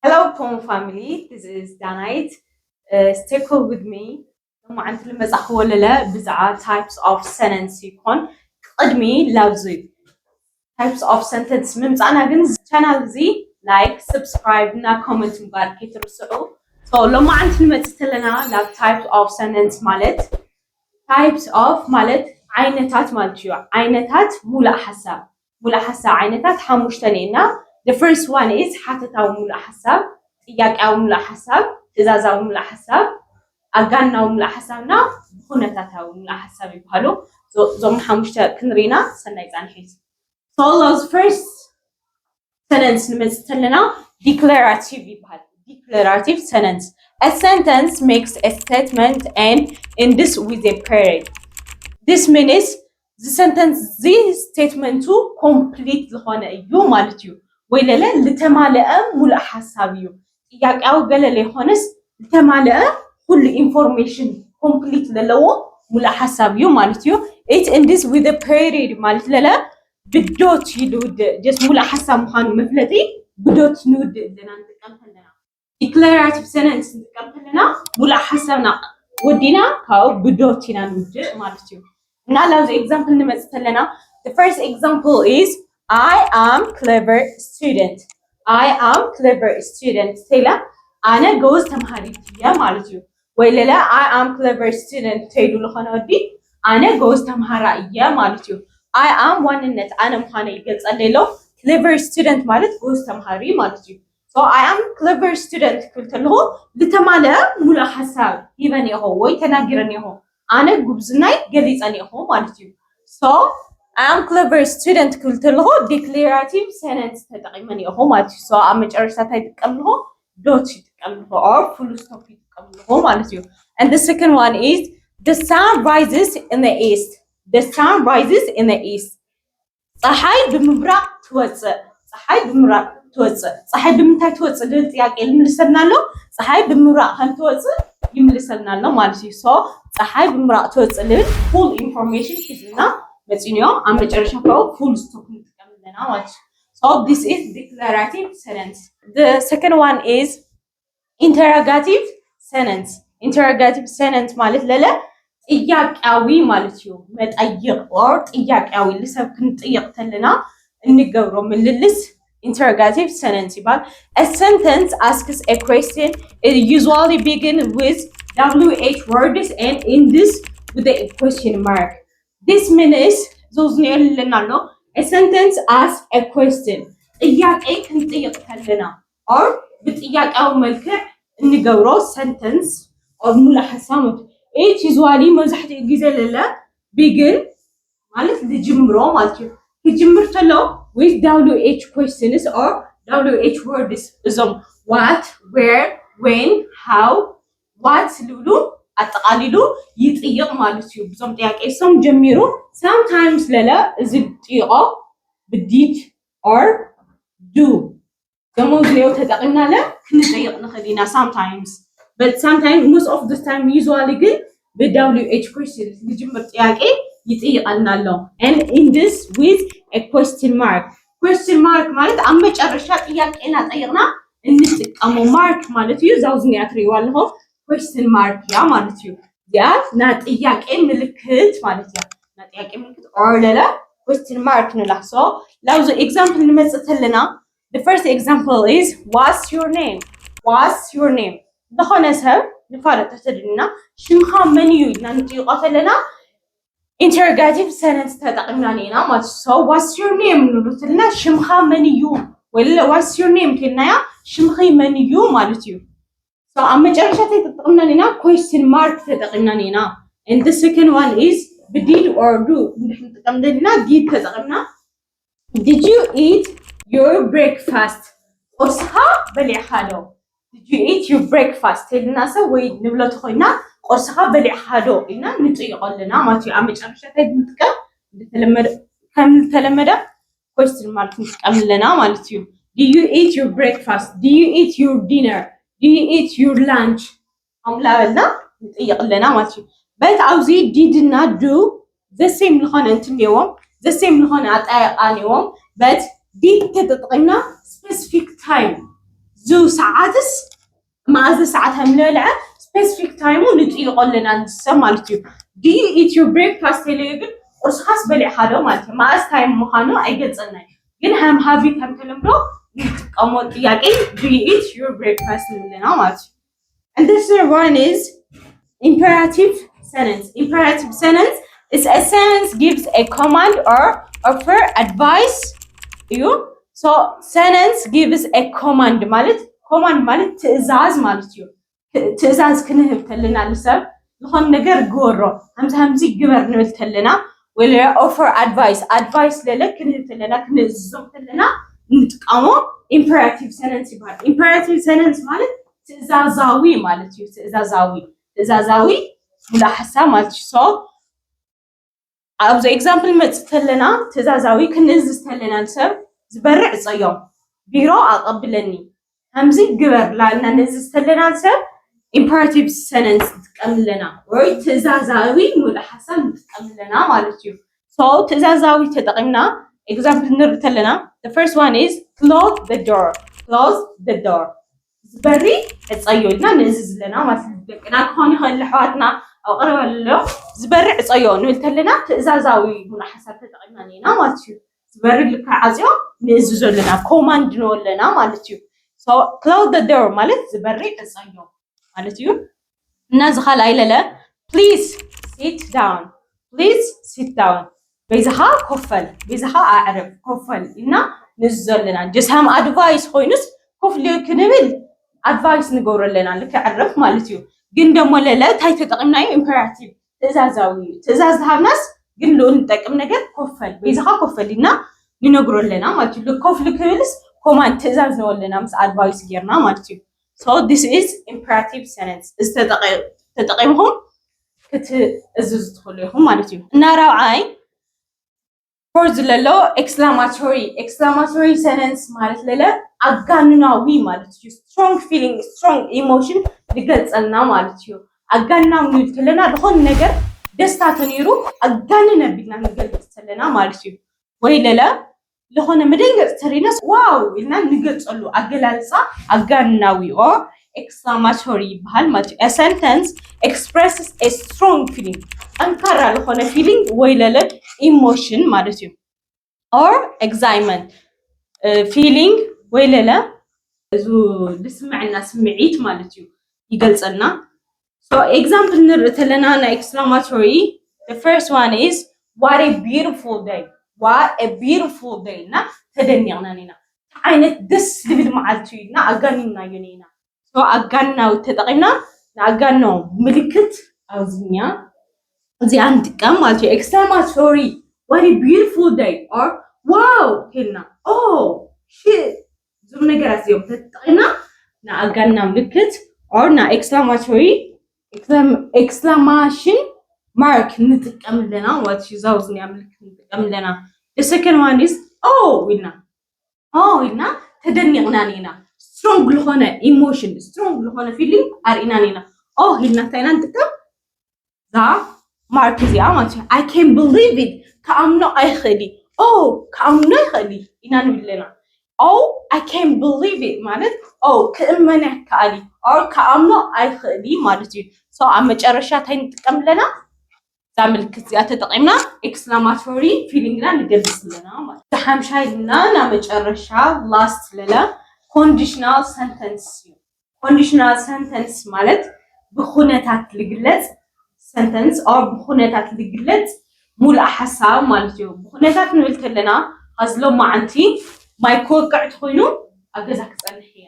Hello, Poem family. This is Danite. Uh, stay cool with me. ሎማዓንቲ ልመጻኽዎ ለለ ብዛዕባ types of sentence ይኮን። ቅድሚ ላብዚ types of sentence ምምጻእና ግን ቻናል እዚ like፣ subscribe እና comment ምግባር ከይትርስዑ። So ሎማዓንቲ ንመጽእ ተለና ናብ types of sentence ማለት types of ማለት ዓይነታት ማለት እዩ። ዓይነታት ሙሉእ ሓሳብ፣ ሙሉእ ሓሳብ ዓይነታት ሓሙሽተ ኔና። The first one is ሓተታዊ ሙሉእ ሓሳብ፣ ጥያቄያዊ ሙሉእ ሓሳብ፣ ትእዛዛዊ ሙሉእ ሓሳብ፣ ኣጋንናዊ ሙሉእ ሓሳብና ብኩነታታዊ ሙሉእ ሓሳብ ይበሃሉ። እዞም ሓሙሽተ ክንርኢና ሰናይ ጻንሒት። So those first sentence ንመጽእ ተለና declarative ይበሃል። Declarative sentence. A sentence makes a statement and ends with a period. This means እዚ sentence እዚ statement ኡ complete ዝኾነ እዩ ማለት እዩ። ወይ ለለ ልተማለአ ሙሉእ ሓሳብ እዩ። ጥያቄያዊ ገለ ለይኾነስ ልተማለአ ኩሉ information complete ለለዎ ሙሉእ ሓሳብ እዩ ማለት እዩ። It ends with a period ማለት ለለ ብዶት ይልውድእ። Just ሙሉእ ሓሳብ ምዃኑ መፍለጢ ብዶት ንውድእ ኣለና ንጥቀም ከለና። Declarative sentence ንጥቀም ከለና ሙሉእ ሓሳብና ወዲና ካብኡ ብዶት ኢና ንውድእ ማለት እዩ። እና ላብዚ example ንመጽእ ከለና the first example is I am clever student. I am clever student ተይለ ኣነ ጎበዝ ተምሃሪት እየ ማለት እዩ። ወይ ለለ I am clever student ተይሉ ዝኾነ ወዲ ኣነ ጎበዝ ተምሃራ እየ ማለት እዩ። I am ዋንነት ኣነ ምዃነ ይገልጸለይ ኣሎ። Clever student ማለት ጎበዝ ተምሃሪ ማለት እዩ። So I am clever student ክብል ከለኹ ዝተማልአ ሙሉእ ሓሳብ ሂበ እኒአኹ ወይ ተናጊረ እኒአኹ። ኣነ ጉብዝናይ ገሊጸ እኒአኹ ማለት እዩ። So I am clever student ክብል ከለኹ declarative sentence ተጠቂመ እኒአኹ ማለት እዩ። So ኣብ መጨረሻ እንታይ ይጥቀም ኣለኹ? ዶት ይጥቀም ኣለኹ or full stop ይጥቀም ኣለኹ ማለት እዩ። And the second one is the sun rises in the east. The sun rises in the east. ፀሓይ ብምብራቕ ትወፅእ። ፀሓይ ብምብራቕ ትወፅእ። ፀሓይ ብምንታይ ትወፅእ ዝብል ጥያቄ ይምልሰልና ኣሎ። ፀሓይ ብምብራቕ ከም ትወፅእ ይምልሰልና ኣሎ ማለት እዩ። So ፀሓይ ብምብራቕ ትወፅእ ዝብል full information ሒዝልና መፂኡ እኒኦ። ኣብ መጨረሻ ካብኡ full stop ንጥቀም ኣለና ማለት እዩ። So this is declarative sentence. The second one is interrogative sentence. Interrogative sentence ማለት ለለ ጥያቄያዊ ማለት እዩ። መጠይቕ or ጥያቄያዊ ንሰብ ክንጥይቕ ተለና እንገብሮ ምልልስ interrogative sentence ይባል። A sentence asks a question. It usually begin with W H words and ends with a question mark. This means ዞዝኒኦ ኣለና ኣሎ። A sentence ask a question. ጥያቄ ክንጥይቕ ከለና or ብጥያቄያዊ መልክዕ እንገብሮ sentence or ሙሉእ ሓሳብ። It usually መብዛሕትኡ ግዜ ለለ begin ማለት ዝጅምሮ ማለት እዩ። ክጅምር ከሎ with W H questions or W H words እዞም what፣ where፣ when፣ how፣ what ዝብሉ ኣጠቓሊሉ ይጥይቕ ማለት እዩ። ብዞም ጥያቄ ሶም ጀሚሩ sometimes ለለ እዚ ጥይቖ ብ did or do ደሞ ዝኔው ተጠቒምናለ ክንጠይቕ ንኽእል ኢና sometimes። But sometimes, most of the time, usually ግን ብ W H questions ዝጅምር ጥያቄ ይጥይቐልና ኣሎ። And ends with a question mark. Question mark ማለት ኣብ መጨረሻ ጥያቄና ጠይቕና እንጥቀሞ ማርክ ማለት እዩ። እዛው ዝኒኣ ትርእይዋ ኣለኹ question mark እያ ማለት እዩ። እዚኣ ናይ ጥያቄ ምልክት ማለት እያ። ናይ ጥያቄ ምልክት or ለለ question mark ንብላ። So ላብዚ example ንመጽእ ተለና the first example is what's your name? What's your name? ዝኾነ ሰብ ንፋለጥ ተተደልና ሽምኻ መን እዩ ኢልና ንጥይቆ ተለና interrogative sentence ተጠቒምና ኔና ማለት እዩ። So what's your name ንብሉ ተለና ሽምኻ መን እዩ ወይ what's your name ተልናያ ሽምኺ መን እዩ ማለት እዩ። So ኣብ መጨረሻ እንታይ ተጠቒምና ኔና? Question mark ተጠቒምና ኔና። And the second one is ብ did or do እንድሕር ንጥቀም ዘለና did ተጠቒምና Did you eat your breakfast? ቁርስኻ በሊዕኻ ዶ? Did you eat your breakfast? ተልና ሰብ ወይ ንብለቱ ኮይና ቁርስኻ በሊዕኻ ዶ ኢልና ንጥይቆ ኣለና ማለት እዩ። ኣብ መጨረሻ እንታይ ንጥቀም? ከም ዝተለመደ question mark ንጥቀም ኣለና ማለት እዩ። Do you eat your breakfast? Do you eat your dinner? Do you eat your lunch? ከምኡ ላበልና ንጥይቕ ኣለና ማለት እዩ። But ኣብዚ did እና do the same ዝኾነ እንትን ኔዎም the same ዝኾነ ኣጠያየቃ ኔዎም but did ተጠቂምና specific time ዙ ሰዓትስ መኣዝ ሰዓት ከም ንበልዐ ስፔሲፊክ ታይሙ ንጥይቆ ኣለና ንሰብ ማለት እዩ። Do you eat your breakfast? ተለዩ ግን ቁርስኻስ በሊዕካ ዶ ማለት እዩ። መኣዝ ታይም ምዃኑ ኣይገልጸልናይ ግን ከም ሃቢት ከም ተለምዶ ንጥቀሞ ጥያቄ do you eat your breakfast ንብለና ማለት እዩ። And the third one is imperative sentence. Imperative sentence is a sentence gives a command or offer advice እዩ። So sentence gives a command ማለት command ማለት ትእዛዝ ማለት እዩ። ትእዛዝ ክንህብ ተለና ንሰብ ዝኾነ ነገር ግበሮ፣ ከምዚ ከምዚ ግበር ንብል ተለና ወይ offer advice advice ለለ ክንህብ ተለና ክንእዝዞም ተለና እንጥቀሞ imperative sentence ይባሃል። Imperative sentence ማለት ትእዛዛዊ ማለት እዩ። ትእዛዛዊ ትእዛዛዊ ሙሉእ ሓሳብ ማለት እዩ። So ኣብዚ example መጽእ ተለና ትእዛዛዊ ክንእዝዝ ተለና ንሰብ ዝበርዕ ዕጸዮም፣ ቢሮ ኣቐብለኒ፣ ከምዚ ግበር ላልና ንእዝዝ ተለና ንሰብ imperative sentence ንጥቀም ኣለና ወይ ትእዛዛዊ ሙሉእ ሓሳብ ንጥቀም ኣለና ማለት እዩ። So ትእዛዛዊ ተጠቒምና example ንርኢ ተለና the first one is close the door. Close the door ዝበሪ ዕጸዮ ኢልና ንእዝዝ ኣለና ማለት እዩ። ደቅና ክኾን ይኽእል ኣሕዋትና ኣብ ቀረባ ኣሎ ዝበሪ ዕጸዮ ንብል ተለና ትእዛዛዊ ሙሉእ ሓሳብ ተጠቒምና ኢና ማለት እዩ። ዝበሪ ልክዕ ዓጽዮ ንእዝዞ ኣለና command ንበሎ ኣለና ማለት እዩ። So close the door ማለት ዝበሪ ዕጸዮ ማለት እዩ። እና እዚ ካልኣይ ለለ please sit down. Please sit down በይዛኻ ኮፍ በል፣ በይዛኻ ኣዕርፍ፣ ኮፍ በል ኢልና ንእዝዞ ኣለና። Just ከም advice ኮይኑስ ኮፍ ክንብል advice ንገብሮ ኣለና ልክዕ ዕርፍ ማለት እዩ። ግን ደሞ ለለ እንታይ ተጠቒምናዮ? Imperative ትእዛዛዊ እዩ። ትእዛዝ ዝሃብናስ ግን ልኡ ንጠቅም ነገር ኮፍ በል፣ በይዛኻ ኮፍ በል ኢልና ንነግሮ ኣለና ማለት እዩ። ኮፍ ክብልስ command ትእዛዝ ንበሎ ኣለና ምስ advice ጌርና ማለት እዩ። So this is imperative sentence እዚ ተጠቒምኩም ክትእዝዙ ትኽእሉ ኢኹም ማለት እዩ። እና ራብዓይ fourth ዘሎ exclamatory. Exclamatory sentence ማለት ለለ ኣጋንናዊ ማለት እዩ። Strong feeling, strong emotion ዝገልጸልና ማለት እዩ። ኣጋንናዊ ንብል ከለና ዝኾነ ነገር ደስታ ተነይሩ ኣጋንነ ኣቢልና ንገልጽ ከለና ማለት እዩ። ወይ ለለ ዝኾነ መደንገጽ ተሪናስ ዋው ኢልና ንገልጸሉ ኣገላልጻ ኣጋንናዊ or exclamatory ይበሃል ማለት እዩ። A sentence expresses a strong feeling ጠንካራ ዝኾነ feeling ወይ ለለ emotion ማለት እዩ። Or excitement feeling ወይ ለለ እዚ ዝስምዐና ስምዒት ማለት እዩ ይገልጸልና። So example ንርኢ ተለና ናይ exclamatory the first one is what a beautiful day. What a beautiful day እና ተደኒቕና ኢና። እንታይ ዓይነት ደስ ዝብል መዓልቲ እዩ ኢልና ኣጋኒንናዮ ኢና። So ኣጋንናዊ ተጠቒምና ንኣጋንናዊ ምልክት ኣብዚኛ እዚኣ ንጥቀም ማለት እዩ። Exclamatory what a beautiful day or wow ኢልና oh shit እዞም ነገራት እዚኦም ተጠቒምና ንኣጋንና ምልክት or ና exclamatory exclamation mark ንጥቀም ኣለና ማለት እዩ። እዛ ውዝኒያ ምልክት ንጥቀም ኣለና። The second one is oh ኢልና oh ኢልና ተደኒቕና ኢና። Strong ዝኾነ emotion strong ዝኾነ feeling ኣርኢና ኢና። Oh ኢልና እንታይ ኢና ንጥቀም እዛ mark እዚኣ ማለት እዩ። I can't believe it ክኣምኖ ኣይኽእል oh ክኣምኖ ኣይኽእል ኢና ንብል ኣለና። Oh I can't believe it ማለት oh ክእመን ኣይከኣል or ክኣምኖ ኣይኽእል ማለት እዩ። So ኣብ መጨረሻ እንታይ ንጥቀም ኣለና? እዛ ምልክት እዚኣ ተጠቒምና exclamatory feeling ና ንገልጽ ኣለና ማለት እዩ። ሓምሻይ እና ናብ መጨረሻ last ለለ conditional sentence እዩ። Conditional sentence ማለት ብኩነታት ዝግለጽ sentence or ብኩነታት ዝግለጽ ሙሉእ ሓሳብ ማለት እዩ። ብኩነታት ንብል ተለና ኣብዚ ሎማዓንቲ ማይ ክወቅዕ ተኾይኑ ኣብ ገዛ ክጸንሕ እየ።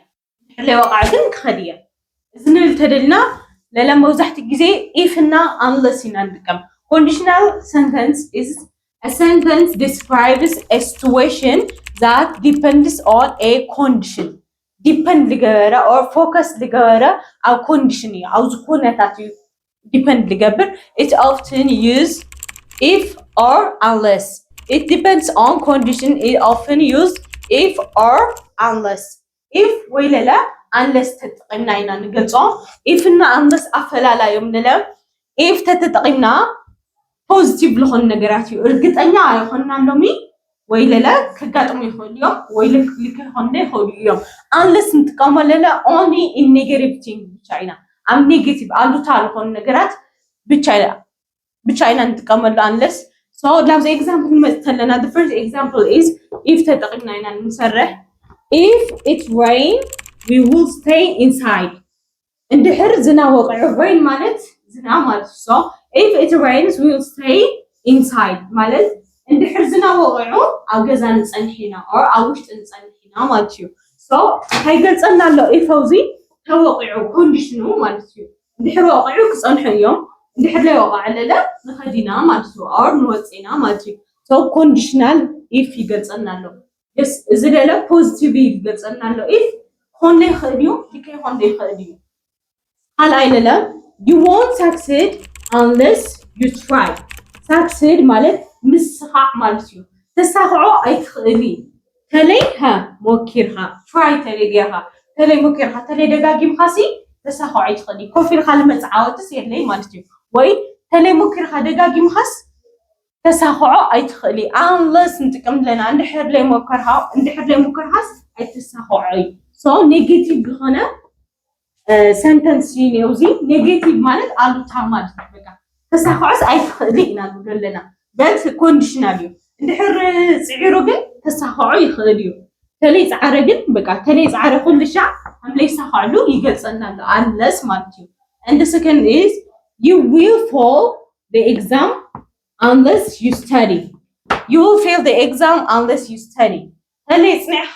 ሕለ ወቃዕ ግን ክኸድ እየ። እዚ ንብል ተደልና ለለ መብዛሕትኡ ግዜ if እና unless ኢና ንጥቀም። Conditional sentence is a sentence describes a situation that depends on a condition. Depend ዝገበረ or focus ዝገበረ ኣብ condition እዩ፣ ኣብዚ ኩነታት እዩ depend ዝገብር። It often use if or unless. It depends on condition. It often use if or unless. If ወይ ለለ unless ተጠቒምና ኢና ንገልጾ። If እና unless ኣፈላላዮም ንለ if ተተጠቒምና positive ዝኾኑ ነገራት እዩ። እርግጠኛ ኣይኾንና ሎሚ ወይ ለለ ከጋጥሙ ይኽእሉ እዮም ወይ ልክ ልክ ይኾኑ ይኽእሉ እዮም። Unless ንጥቀመለለ only in negative thing ብቻ ኢና፣ ኣብ negative ኣሉታ ዝኾኑ ነገራት ብቻ ኢና ብቻ ኢና ንጥቀመሉ። Unless so ናብዚ example ንመፅእ ከለና the first example is if ተጠቂምና ኢና ንሰርሕ። If it rain we will stay inside። እንድሕር ዝናብ ወቂዑ፣ rain ማለት ዝናብ ማለት እዩ። So if it rains we will stay inside ማለት እንድሕር ዝናብ ወቂዑ ኣብ ገዛ ንፀንሕ ኢና or ኣብ ውሽጢ ንፀንሕ ኢና ማለት እዩ። So እንታይ ይገልፀልና ኣሎ? If ኣብዚ ተወቂዑ condition ኡ ማለት እዩ። እንድሕር ወቂዑ ክፀንሑ እዮም። እንድሕር ዘይወቀዐ ለለ ንኸድ ኢና ማለት እዩ። Or ንወፅእ ኢና ማለት እዩ። So conditional if ይገልፀልና ኣሎ። Yes እዚ ለለ positive ይገልፀልና ኣሎ። If ክኾን ይኽእል እዩ፣ ልከ ይኾን ይኽእል እዩ። ካልኣይ ለለ you won't succeed unless you try። Succeed ማለት ምስኻዕ ማለት እዩ። ተሳኽዖ ኣይትኽእሊ ተለይ ሀ ሞኪርካ try ተለይ ጌርካ ተለይ ሞኪርካ ተለይ ደጋጊምካ ሲ ተሳኽዖ ኣይትኽእሊ። ኮፍ ኢልካ ልመፅእ ዓወትስ የለይ ማለት እዩ። ወይ ተለይ ሞኪርካ ደጋጊምካስ ተሳኽዖ ኣይትኽእሊ። Unless ንጥቀም ኣለና። እንድሕር ለይሞከርካ እንድሕር ለይሞከርካስ ኣይተሳኽዖ እዩ። So negative ዝኾነ sentence እዩ ነዚ። Negative ማለት ኣሉታ ማለት እዩ። በቃ ተሳኽዖስ ኣይትኽእሊ ኢና ንብሎ ኣለና። But conditional እዩ። እንድሕር ፅዒሩ ግን ተሳኽዖ ይኽእል እዩ። ተለይ ፃዕረ ግን በቃ ተለይ ፃዕረ ኩሉ ሻዕ ከም ለይሳኽዐሉ ይገልፀልና ኣሎ። Unless ማለት እዩ። And the second is you will fail the exam unless you study. You will fail the exam unless you study. ተለይ ፅኒዕኻ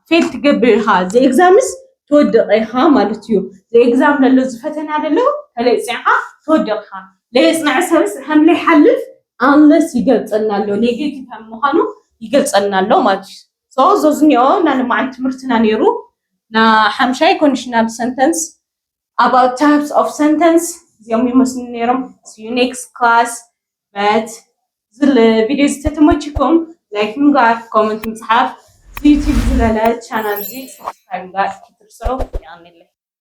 ፋይል ትገብር ኢኻ። The exam ስ ትወድቕ ኢኻ ማለት እዩ። The exam ዘሎ እዚ ፈተና ዘሎ ተለይ ፅኒዕኻ ትወድቕ ኢኻ። ለየፅንዐ ሰብስ ከም ለይሓልፍ unless ይገልፀልና ኣሎ። Negative ከም ምዃኑ ይገልፀልና ኣሎ ማለት እዩ። So ዞዝኒኦ ናይ ልማዓንቲ ትምህርትና ነይሩ። ና ሓምሻይ conditional sentence about types of sentence እዚኦም ይመስሉ ነይሮም። See you next class. But ዝለ ቪድዮ ዝተተመችኩም like ምግባር፣ comment ምፅሓፍ፣ ዩቲዩብ ዝለለ ቻናል እዚ subscribe ምግባር ክትርስዑ። የቐንየለይ።